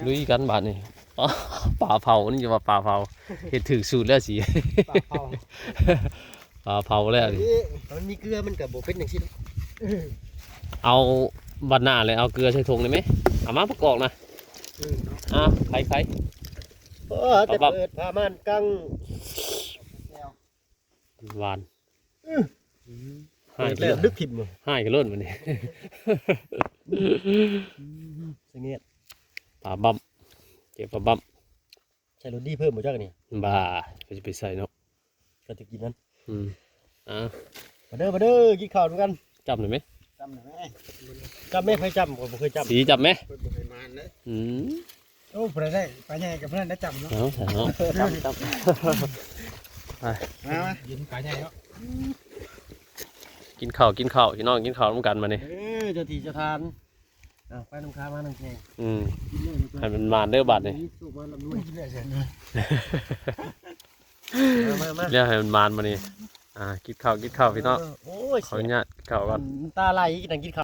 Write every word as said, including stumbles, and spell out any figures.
ลุยกันบาดนี้ อ๋อ ปลาเผา นี่จะว่าปลาเผา เฮ็ดถืกสูตรแล้วสิ ปลาเผา ปลาเผาแล้วนี่ มันมีเกลือมันก็บ่เป็นจังซี่ เอาบัดหน้าเลย เอาเกลือใส่ถุงได้ไหม เอามาประกอบนะ อืม อ่ะ ไขไข โอ้ แต่ เอาปรับ เปิดผ้าม่านกั้ง หวาน อืม ให้ เปิดแล้วดึกถิ่มเลย ให้กันโลดมื้อนี้ เสงี่ยม ปลาบั้ม เก็บปลาบั้ม ใส่รสดีเพิ่มบ่จักนี่ บ่า ก็จะไปใส่เนาะ ก็จะกินนั้น อืม อ่ะ มาเด้อ มาเด้อ กินข้าวด้วยกัน จำได้ไหม จำได้ไหม จำไหม ใครจำ ผมบ่เคยจำ สีจำไหม เพิ่นบ่ให้มานเด้อ อืม โอ้ ผู้ใดได้ปลาใหญ่กับเพิ่นได้จำเนาะ เอาใส่เนาะ จำ จำ มามา กินปลาใหญ่เนาะ กินข้าว กินข้าว พี่น้อง กินข้าวนำกันมานี่ เออ เจ้าที่เจ้าทาน อ่ะ ไปนำข้าวมานำแขง อืม กินเลย ให้มันมานเด้อบาดนี่ มีสุขมาลำรวย กินเลยเสร็จเลย มา มา มา เรียกให้มันมานมานี่ อ่า กินข้าว กินข้าว พี่น้อง เออ โอ้ย ขออนุญาตกินข้าวก่อน น้ำตาไหล นั่งกินข้าว